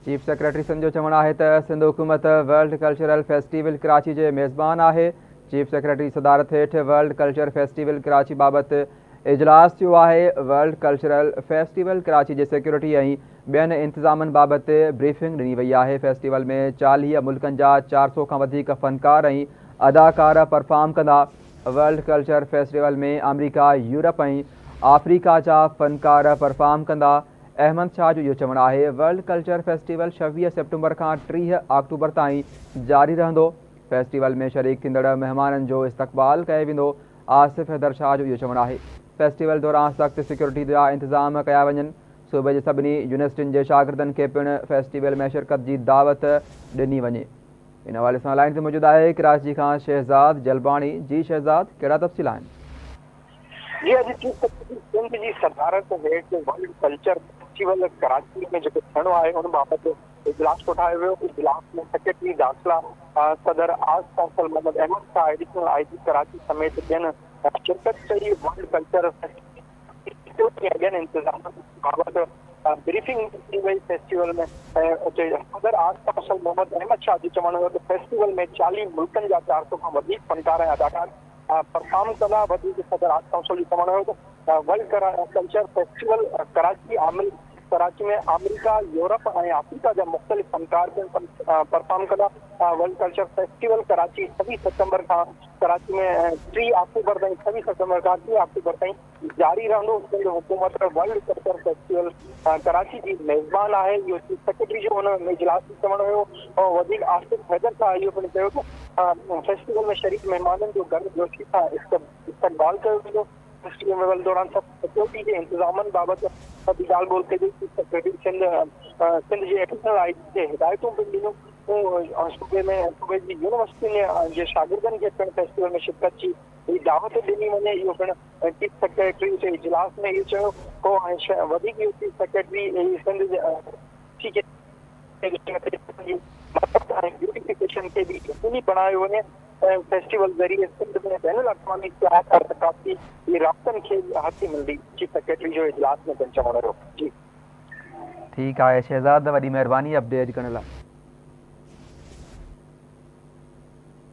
Chief secretary Sindh جو چوڻ آهي ته سنڌ حڪومت ورلڊ ڪلچرل فيسٽيول ڪراچي جي ميزبان آهي، چيف سيڪريٽري صدارت هيٺ ورلڊ ڪلچر فيسٽيول ڪراچي بابت اجلاس ٿيو آهي، ورلڊ ڪلچرل فيسٽيول ڪراچي جي سيڪيورٽي ۽ ٻين انتظامن بابت بريفنگ ڏني وئي آهي، فيسٽيول ۾ 40 ملڪن جا 400 کان وڌيڪ فنڪار ۽ اداڪار پرفارم ڪندا، ورلڊ ڪلچر فيسٽيول ۾ آمريڪا، يورپ ۽ آفريڪا جا فنڪار پرفارم ڪندا، احمد شاهه جو اهو چوڻ آهي. ورلڊ ڪلچر فيسٽيول 26 سيپٽمبر کان 30 آڪٽوبر تائين جاري رهندو. فيسٽيول ۾ شريڪ ٿيندڙ مهمانن جو استقبال ڪيو ويندو. آصف حيدر شاهه جو اهو چوڻ آهي. فيسٽيول دوران سخت سيڪيورٽي جا انتظام ڪيا وڃن. صوبي جي سڀني يونيورسٽين جي شاگردن کي پڻ فيسٽيول ۾ شرڪت جي دعوت ڏني وڃي. ان حوالي سان لائين تي موجود آهي ڪراچي کان شهزاد جلباڻي. جي شهزاد ڪهڙا تفصيل آهن؟ جي اڄ چيف سيڪريٽري سنڌ جي صدارت هيٺ ورلڊ ڪلچر فيسٽيول ڪراچي ۾ جيڪو ٿيڻو آهي ان بابت اجلاس ڪوٺايو ويو اجلاس ۾ سيڪريٽري داخلا صدر arts council Muhammad Ahmed Shah additional I G Karachi سميت ٻين شرڪت ڪئي ورلڊ ڪلچر فيسٽيول ۽ ٻين انتظامن بابت بريفنگ ڏني وئي فيسٽيول ۾ اتي صدر آرٽس ڪائونسل محمد احمد شاهه جو چوڻ هو ته فيسٽيول ۾ 40 ملڪن جا 400 کان وڌيڪ فنڪار ۽ اداڪار پرفارم ڪندا. وڌيڪ صدر آرٽس ڪائونسل جو چوڻ هيو ته world culture festival Karachi Karachi ۾ آمريڪا، يورپ ۽ آفريڪا جا مختلف فنڪار پڻ پرفارم ڪندا. World culture festival Karachi 26 September کان ڪراچي ۾ 3 آڪٽوبر تائين 26 سيپٽمبر کان 3 آڪٽوبر تائين جاري رهندو. سنڌ حڪومت ورلڊ ڪلچر فيسٽيول ڪراچي جي ميزبان آهي. اهو چيف سيڪريٽري جو ان اجلاس ۾ چوڻ هيو. وزير آصف حيدر شاهه اهو پڻ چيو ته فيسٽيول ۾ شريڪ مهمانن جو گرم جوشي سان استقبال ڪيو ويندو. فيسٽيول دوران سخت سيڪيورٽي جي انتظامن بابت به ڳالهه ٻولهه ڪئي وئي. چيف سيڪريٽري سنڌ سنڌ جي ايڊيشنل I جي کي هدايتون پڻ ڏنيون. صوبي ۾ صوبي جي يونيورسٽين جي شاگردن کي پڻ فيسٽيول ۾ شرڪت جي دعوت ڏني وڃي. اهو پڻ چيف سيڪريٽري اتي اجلاس ۾ اهو چيو هو ۽ وڌيڪ اهو چيف سيڪريٽري سنڌ جي مدد ۽ بيوٽيفڪيشن کي به يقيني بڻايو وڃي ۽ فيسٽيول ذريعي سنڌ ۾ بين الاقوامي سياحت ۽ ثقافتي رابطن کي هٿي ملندي چيف سيڪريٽري جو اجلاس ۾ پڻ چوڻ هيو جي. ٺيڪ آهي شهزاد وڏي مهرباني اپڊيٽ ڪرڻ لاء.